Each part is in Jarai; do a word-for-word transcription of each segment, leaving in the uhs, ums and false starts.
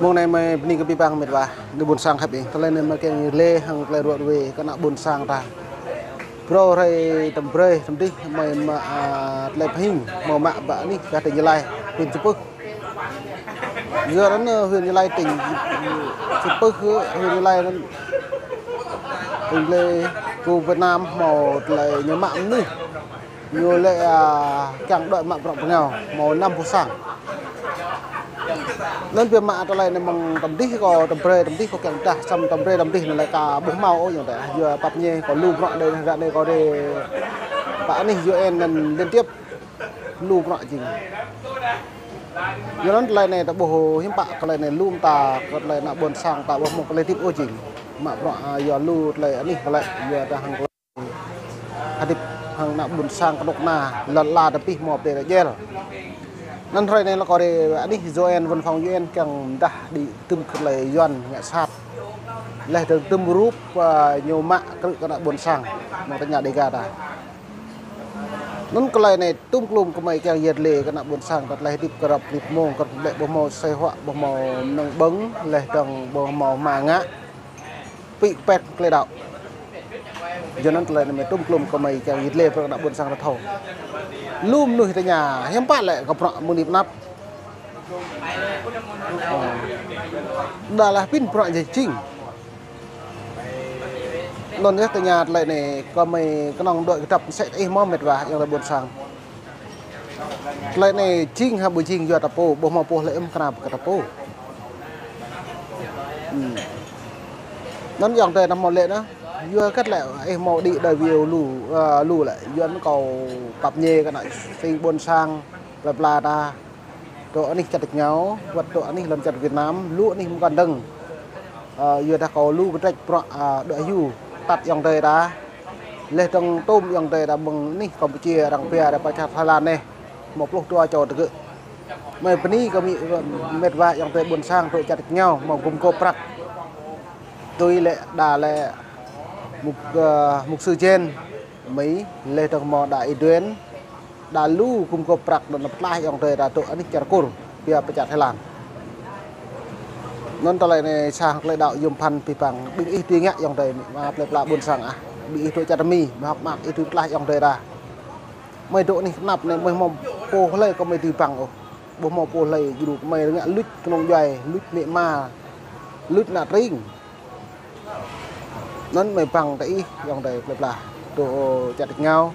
Mông anai mơi bơni kơ abih bang met wa, đĭ ƀuôn sang khăp ih. Tơlơi anai mơi kiăng yơh lĕ hăng tơlơi ruă ruê kơ ană ƀuôn sang ta. Phrâo hrơi tơm brơi tơm dih mơi mă, a, tơlơi pơhing, mơ̆ mă ƀă anih gah tỉnh Gia Lai, huyện Chư Pưh. Yua anŭn, ơ, huyện Gia Lai tỉnh Chư Pưh, huyện Gia Lai anŭn tỉnh lĕ kơ Việt Nam hmâo tơlơi ñu mă mơnuih. Ñu lĕ, a, kiăng đuaĭ mă bruă pơngao, hmâo năm boh sang. Anŭn biă mă tơlơi anai mơ̆ng tơm dih kâo tơm brơi tơm dih kâo kiăng dah, samơ̆ tơm brơi tơm dih anŭn lĕ ka ƀu hmâo ôh ñu tah. Yua pap ñe kâo lu bruă đơi, ră anai kâo đơi pơ anih U N anŭn liên tiếp lu bruă jing. Yua anŭn tơlơi anai ta ƀuh hiư̆m pă tơlơi anai lu mơta kơ tơlơi ană ƀuôn sang ta ƀuh mơ̆ng tơlơi hơdip ôh jing. Mă bruă, a, yua lu tơlơi anih tơlơi yua dah hăng hơdip hăng ană ƀuôn sang kơnuk kơna, lŏn ala ta pih hmâo pơdjai rơjel. Anŭn hrơi anai lĕ kâo rai anih U N, văn phòng U N kiăng dah đĭ tơm kơ tơlơi Yuan ngă sat. Lĕ tơm tơm rup, a, ñu mă krư̆ kơ ană ƀuôn sang, mơ̆ng tơña Dega ta. Anŭn tơlơi anai tŭm klum kơ mơi kiăng yơh lĕ kơ ană ƀuôn sang ta tơlơi hơdip kơ rap rip mông, kơ lĕ ƀu hmâo asơi huă, ƀu hmâo mơnơ̆ng ƀơ̆ng, lĕ dơ̆ng ƀu hmâo hmua ngă. Pĭ pet tơlơi đaŏ. Yua anŭn tơlơi anai mơi tŭm klum kơ mơi kiăng yơh lĕ bruă ană ƀuôn sang ta thâo. Lu mơnuih tơña, hiư̆m pă lĕ kơ bruă mơ̆ng anai pơ anăp. Ơ. Đa lah pĭn bruă jing. Anŭn yơh tơña tơlơi anai kơ mơi kơnơ̆ng đuaĭ kơdŏp mơsĕ ih mơ̆ met wa ayŏng adơi ƀuôn sang. Tơlơi anai jing hă ƀu jing yua ta pô, ƀu hmâo pô lĕ ưm kơnăp kơ ta pô. Hm. Anŭn ayŏng adơi ta hmâo lĕ anŭn, yua hơget lĕ ih hmâo đĭ đơi video lu, ơ, lu lĕ, yua anŭn kâo pap ñe kơ ană sing ƀuôn sang, plơi pla ta. Dŏ anih čar tač rơngiao, wơ̆t dŏ anih lŏn čar Việt Nam, lu anih mơkăn dơ̆ng. Ơ, yua dah kâo lu kơdrĕč bruă, a, dŏ hyu, tăt ayŏng adơi ta. Lĕ dơ̆ng tŭm ayŏng adơi ta mơ̆ng anih Campuchia, arăng pia rai pơ čar Thái Lan anai. Hmâo pluh dua čô tơgơ̆. Mơi bơni kơ mơi, met wa ayŏng adơi ƀuôn sang dŏ čar tač rơngiao, hmâo gum gôp prăk. Tui lĕ đa lĕ mục, ơ, mục sư Jen, Mi, lĕ dơ̆ng hmâo đa Y Duen, đa lu gum gôp prăk đơ̆ng pơtlaih ayŏng adơi ta dŏ anih čar Kur, pia pơ čar Thái Lan. Anŭn tơlơi anai sa hăng tơlơi đaŏ yôm phăn abih bang, ƀing ih tui ngă ayŏng adơi, mă plơi pla ƀuôn sang ah, ƀing ih dŏ čar Mi, mơhŏk mơak ih tui pơtlaih ayŏng adơi ta. Mơi dŏ anih kơnăp anai, mơi hmâo pô hlơi kơ mơi dưi băng ôh. Ƀu hmâo pô hlơi djru kơ mơi ngă luč kơnung djuai, luč amĭ ama, luč ană tring. Anŭn mơi băng tơ ih, ayŏng adơi plơi pla. Dŏ čar tač rơngiao,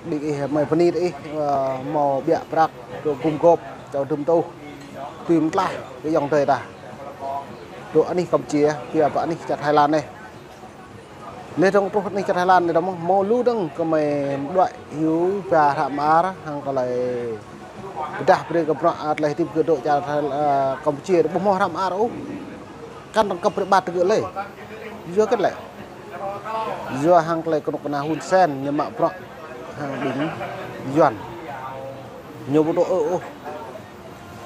ƀing ih mơi bơni tơ ih, ơ, hmâo ƀiă prăk, dŏ gum gôp, čô dŭm tuh. Tui mơtlaih kơ ayŏng adơi ta. Dŏ anih Campuchia, pia pơ anih čar Thái Lan anai. Lĕ dơ̆ng truh anih čar Thái Lan anai dơ̆ng hmâo lu dơ̆ng kơ mơi đuaĭ hyu ba hră mơar hăng tơlơi pơdah brơi kơ bruă, a, tơlơi hơdip gơ̆ dŏ čar Thái, a, Campuchia ƀu hmâo hră mơar ôh. Kăn dơ̆ng kơ brơi ƀat tơgơ̆ lĕ. Yua hơget lĕ. Yua hăng tơlơi kơnuk kơna Hun Sen ñu mă bruă hăng ƀing Yuan. Ñu ƀu dŏ ôh.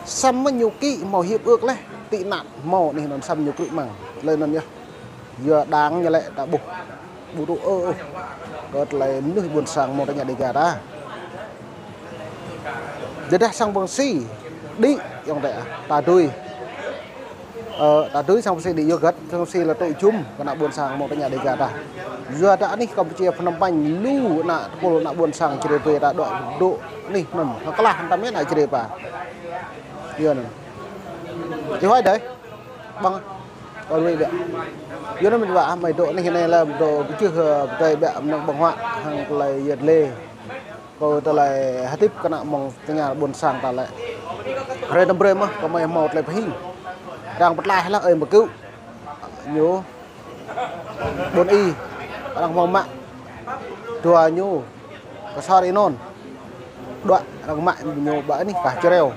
Samơ̆ ñu kĭ hmâo hiệp ước lĕ, tị nạn hmâo anih anŭn samơ̆ ñu krư̆ mơ̆ng. Tơlơi anŭn yơh. Yua đang ñu lĕ ta ƀuh. Ƀu dŏ ôh. Kơ tơlơi mơnuih ƀuôn sang mơ̆ng tơña Dega ta. Tơdah sang Păng Si đĭ ayŏng adơi ah, ta dưi. Ơ, ta dưi sang Păng Si đĭ yua hơget, sang Păng Si lĕ tŭ jum kơ ană ƀuôn sang mơ̆ng tơña Dega ta. Yua dah anih Campuchia Phnom Penh lu ană tơpul ană ƀuôn sang Jrai pơ ta dŏ, dŏ anih anŭn, hơklah hăng ta mĕt ană Jrai pơ. Yua anŭn. Ih huai đơi. Băng. Kâo đuaĭ ƀiă. Yua anŭn mĕt wa, mơi dŏ anih anai lĕ dŏ pơčeh, ơ, pơdơi ƀiă mơnơ̆ng ƀơ̆ng huă hăng tơlơi yơh lĕ. Kơ tơlơi hơdip kơ ană mơ̆ng tơña ƀuôn sang ta lĕ. Hrơi tơm brơi mơ̆, kơ mơi hmâo tơlơi pơhing. Arăng pơtlaih lah ơi mơkư̆. Ñu. Ƀôn Y. Arăng hmâo mă. Dua ñu. Kơsor Y Nôn. Đuaĭ arăng mă ñu ƀă anih kah Čreo.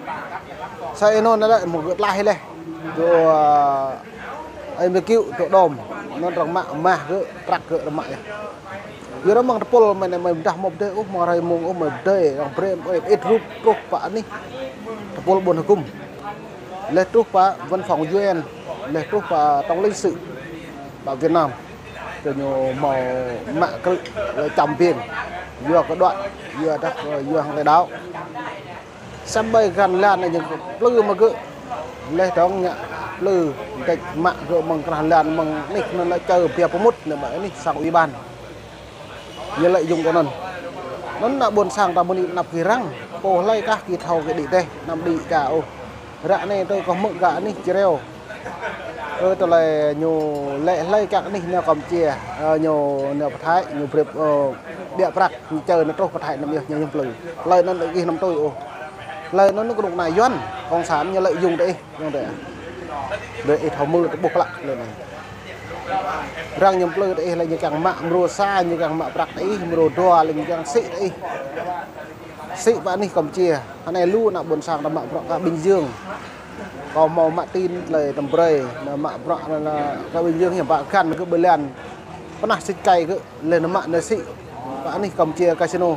Sa Y Nôn anŭn lĕ hmâo gơ̆ tlaih leh. Dua, ơi mơkư̆ dŏ đom. Anŭn arăng mă mah gơ̆, prăk gơ̆ arăng mă yơh. Yua anŭn mơ̆ng tơpul mơi anai mơi ƀu dah hmâo pơdơi ôh, hmâo hrơi mông ôh mơi pơdơi, arăng brơi mơi ƀĭt rup truh pơ anih tơpul ƀôn hơgŭm. Leh truh pơ văn phòng U N, leh truh pơ tổng lãnh sự pơ Việt Nam. Kơ ñu hmâo mă krư̆ lĕ čăm biên. Yua kơ đuaĭ, yua dah, yua hăng tơlơi đaŏ. Samơ̆ ƀơi găn lan anai ñu plư mă gơ̆. Leh dơ̆ng ngă plư, tĕč mă gơ̆ mơ̆ng krah lan mơ̆ng anih anŭn lĕ čơ biă pơmŭt anŭn mă anih sang ủy ban. Ñu lĕ yŭng kơ anŭn. Anŭn ană ƀôn sang ta mơ̆ng anăp gih arăng, pô hlơi kah gih thâo gih đĭ dêh, anăm đĭ ča ôh. Ră anai tui kâo hmư̆ gah anih Čreo. Ơ, tơlơi ñu lĕ hlơi kiăng anih nao Kampuchia, ơ, ñu nao pơ Thái, ñu brơi, ơ, ƀiă prăk, ñu čơ nao truh pơ Thái anăm yơh, ñu hiư̆m plư. Tơlơi anŭn gih anăm tui ôh. Tơlơi anŭn kơnuk kơna Yuan, cộng sản ñu lĕ yŭng tơ ih. Yŏng tơ. Brơi ih thâo mơ̆ tơ ƀuh klă lĕ anai. Arăng ñu plư tơ ih lĕ ñu kiăng mă mrô sa, ñu kiăng mă prăk tơ ih, mrô dua lĕ ñu kiăng sĭ tơ ih. Sĭ pơ anih Kampuchia. Anai lu ană ƀôn sang ta mă bruă kơ Bình Dương. Kâo hmâo mă tin tơlơi tơm brơi, anŭn mă bruă anŭn kơ Bình Dương hiam pă găn kơ ƀơi lan. Pơnah sĭt kai kơ lĕ anŭn mă anai sĭ. Pơ anih Kampuchia casino.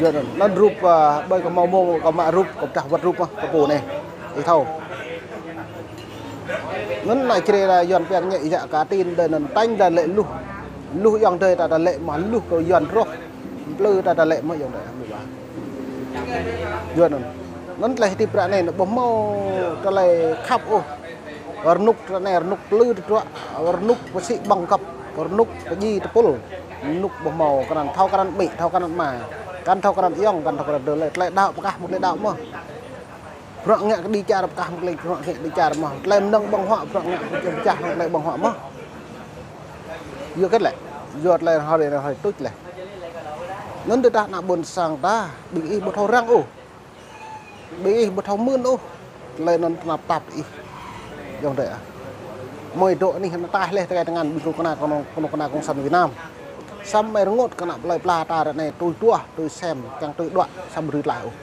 Yua anŭn, anŭn rup, ơ, ƀơi kâo hmâo mơ̆ng kâo mă rup, kâo pơdah wơ̆t rup mơ̆, kơ pô anai. Ih thâo. Anŭn anai črê ra Yuan pian ñĕ yă kơ tin đơi anŭn tañ đa lĕ luh. Luh yŏng đơi ta đa lĕ mơ̆ luh kơ Yuan roh. Plư ta đa lĕ mơ̆ yŏng đơi. Yua anŭn. Anŭn tơlơi hơdip ră anai anŭn ƀu hmâo tơlơi khăp ôh. Rơnŭk ră anai rơnŭk plư tơdruă, rơnŭk pơsĭ ƀơ̆ng kăp, rơnŭk pơdjai tơpul, rơnŭk ƀu hmâo krăn thâo krăn amĭ, thâo krăn ama, kăn thâo krăn ayŏng, kăn thâo krăn adơi lĕ, tơlơi đaŏ pơkah mơ̆ tơlơi đaŏ mơ̆. Bruă ngă kơ đĭ čar pơkah mơ̆ tơlơi bruă ngă đĭ čar mơ̆, tơlơi mơnơ̆ng ƀơ̆ng huă, bruă ngă pơčah pơčah hăng tơlơi ƀơ̆ng huă mơ̆. Yua hơget lĕ, yua tơlơi hơri hơri tuč lĕ. Anŭn tơdah ană ƀôn sang ta, ƀing ih ƀu thâo răng ôh. Ƀing ih ƀu thâo mưn ôh, tơlơi anŭn tơnap tap ih. Yŏng đơi ah. Mơi dŏ anih anŭn taih leh tơkai tơngan ƀing kơnuk kơna, kơnuk kơna cộng sản Việt Nam. Samơ̆ mơi rơngot kơ ană plơi pla ta ră anai tui tuah, tui sem, kiăng tui đuaĭ, samơ̆ ƀu tlaih ôh.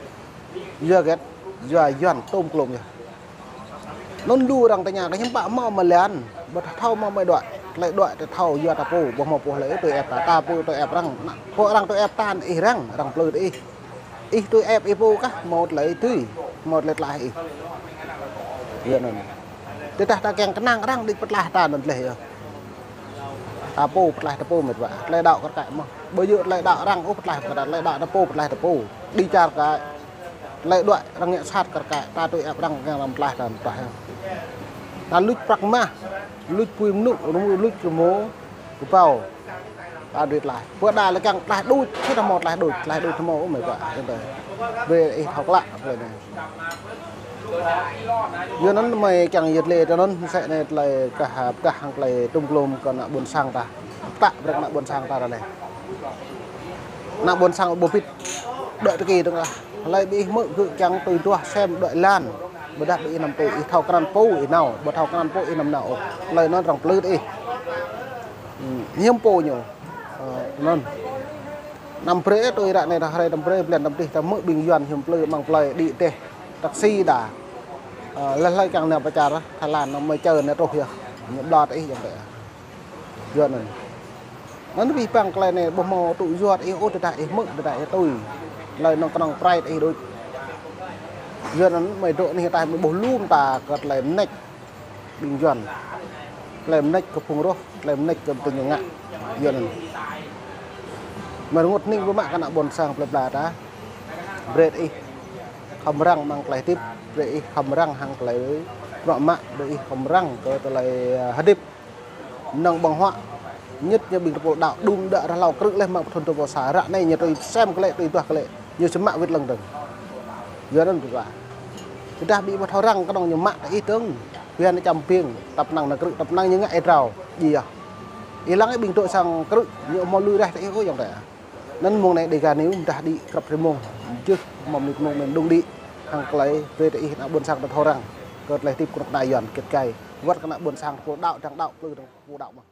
Yua hơget, yua Yuan tôm klôm yơh. Anŭn lu arăng tơña kơ hiư̆m pă hmâo mơ̆ lan, ƀu thâo hmâo mơi đuaĭ, tơlơi đuaĭ tơ thâo yua ta pô, ƀu hmâo pô hlơi tui ĕp ta, ta pô tui ĕp arăng, ană pô arăng tui ĕp ta, ih răng, arăng plư tơ ih. Ih tui ĕp ih pô kah, hmâo tơlơi tui, hmâo tơlơi tlaih ih. Yua anŭn. Tơdah ta kiăng kơnang arăng đĭ pơtlaih ta anŭn tlaih yơh. Ta pô pơtlaih ta pô mĕt wa. Tơlơi đaŏ kar kaĭ mơ̆. Ƀu djơ̆ tơlơi đaŏ arăng ôh pơtlaih kar kaĭ, tơlơi đaŏ ta pô pơtlaih ta pô. Đĭ čar kaĭ. Tơlơi đuaĭ arăng ngă sat kar kaĭ, ta tui ĕp arăng kiăng arăng pơtlaih ta anŭn tlaih yơh. Ta luč prăk mah, luč apui mơnŭ, rơmô, luč rơmô, kơƀâo. Ta đuaĭ tlaih. Pơ đa lĕ kiăng tlaih đôč, sĭt ta hmâo tlaih đôč, tlaih đôč ta hmâo ôh mĕt wa. Yŏng đơi. Brơi ih thâo klă, brơi anai. Yua anŭn mơi kiăng yơh lĕ tơ anŭn mơsĕ anai tơlơi kah pơdah hăng tơlơi tôm klôm kơ ană ƀôn sang ta. Pơtă brơi ană ƀôn sang ta ră anai. Ană ƀôn sang ƀu bit. Đuaĭ tơki dơ̆ng ah. Hlơi ƀing ih hmư̆ gơ̆ kiăng tui tuah sem đuaĭ lan. Ƀôdah ƀing ih anăm tui ih thâo krăn pô ih nao, ƀu thâo krăn pô ih anăm nao ôh. Tơlơi anŭn arăng plư tơ ih. Hmm, hiư̆m pô ñu. Ơ, anŭn. Anăm brơi tui ră anai ta hrơi anăm brơi blan anăm tih ta hmư̆ ƀing Yuan hiư̆m plư amăng plơi đĭ dêh. Taxi đa. Ơ, leh hlơi kiăng nao pơ čar Thái Lan anŭn mơi čơ nao truh yơh. Ñu ƀlŏr tơ ih yŏng đơi. Yua anŭn. Anŭn abih bang tơlơi anai ƀu hmâo tŭ yua tơ ih ôh tơdah ih hmư̆ tơdah ih tui. Tơlơi anŭn kơnơ̆ng prai tơ ih đôč. Yua anŭn mơi dŏ anih ataih mơi ƀuh lŏm ta kơ tơlơi mơneč. Ƀing Yuan. Tơlơi mơneč kơ phung roh, tơlơi mơneč kơ ƀing ñu ngă. Yua anŭn. Mơi rơngot hning ƀu mă kơ ană ƀôn sang plơi pla ta. Brơi ih khŏm răng amăng tơlơi hơdip, brơi ih khŏm răng hăng tơlơi bruă mă, brơi ih khŏm răng kơ tơlơi, ơ, hơdip. Mơnơ̆ng ƀơ̆ng huă, ñit ñu ƀing tơpul đaŏ, đưm đă rah hlâo krư̆ leh mă pơthun tơpul sa, ră anai ñu tui sem klĕ, tui tuah klĕ, ñu či mă wĭt lăng dơ̆ng. Yua anŭn ƀu djơ̆. Tơdah ƀing ih ƀu thâo răng kơnơ̆ng ñu mă tơ ih dơ̆ng. Biă anai čăm ƀing, tăp năng nao krư̆, tăp năng ñu ngă ih drao, djai yơh. Ih lăng ih ƀing dŏ sang krư̆, ñu hmâo lui reh tơ ih ôh yŏng đơi. Anŭn mơ̆ng anai Dega News mơdah đĭ krăp rĭm mông. Jưh hmâo mơnit mông mơ̆n đung đĭ. Hăng tơlơi brơi tơ ih ană ƀôn sang ta thâo răng. Kơ tơlơi hơdip kơnuk kơna Yuan kiăng gai. Wơ̆t kơ ană ƀôn sang tơpul đaŏ, dang đaŏ, plư dang pô đaŏ mơ̆n.